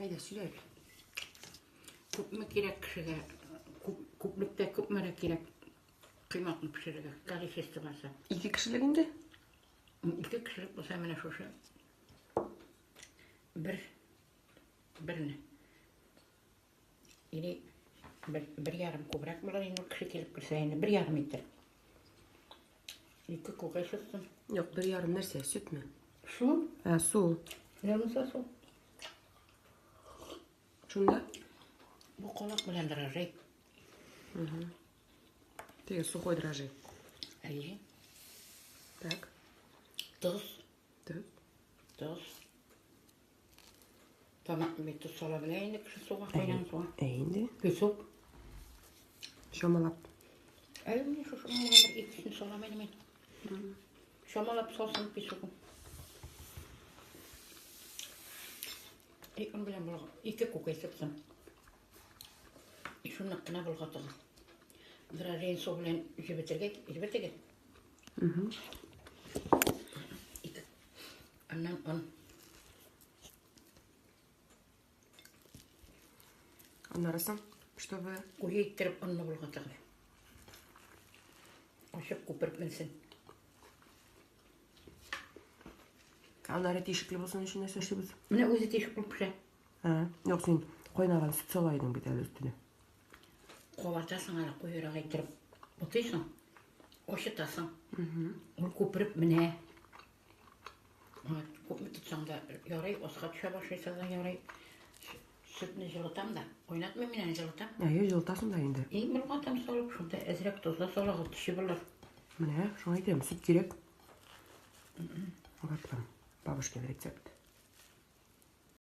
Әйдә, сөйлә әле. Күпме кирәк кешегә? Күп, күплектә күпмерәк кирәк коймакны пешерергә? Количествосы. Ике кешелек инде? Ике кешелек булса менә шушы бер берне. Или бер, 1,5 күбрәк булыр инде кеше килеп керсә инде 1,5 итер. Ике күкәй чыксын. Юк, 1,5 нәрсә, сөтме? Су. Ә, су. Менә монысы су. Шунда? Бу колак белән дрожжи. Угу. Теге сухой дрожжи. Әйе. Так. Тоз. Тоз. Тоз. Тамак бит тоз сала белә инде кеше суга кайнаган суга. Ә инде? Песок. Чамалап. Әле менә шушы бер икесен салам әле мин. Чамалап салсын песогын. И он белән болгап, ике күкәй сытсын. И шуны кына болгатыгыз. Дрожжин су белән җебетергә, җебетегез. Ике. Аннан он. Аннары соң, чтобы... Куе иттереп онны болгатыгыз. Ачык күпереп менсен. Аннары тишекле булсын өчен нәрсә эшлибез? Менә үзе тишек булып пешә. Ә, юк, син кайнаган сөт сала идең бит әле өстенә. Кабартасың әле куерак иттереп. Бутыйсың, ачытасың. Ул күпереп менә. Күпме тотсаң да ярый, аска төшә башлыйса да ярый. Сөтне җылытам да, кайнатмыйм мин аны җылытам. Әйе, җылытасың да инде. И болгатам салып, шунда әзрәк тоз да салыгыз, төче булыр. Менә, шуңа әйтәм, сөт кирәк. Вот вам бабушкин рецепт.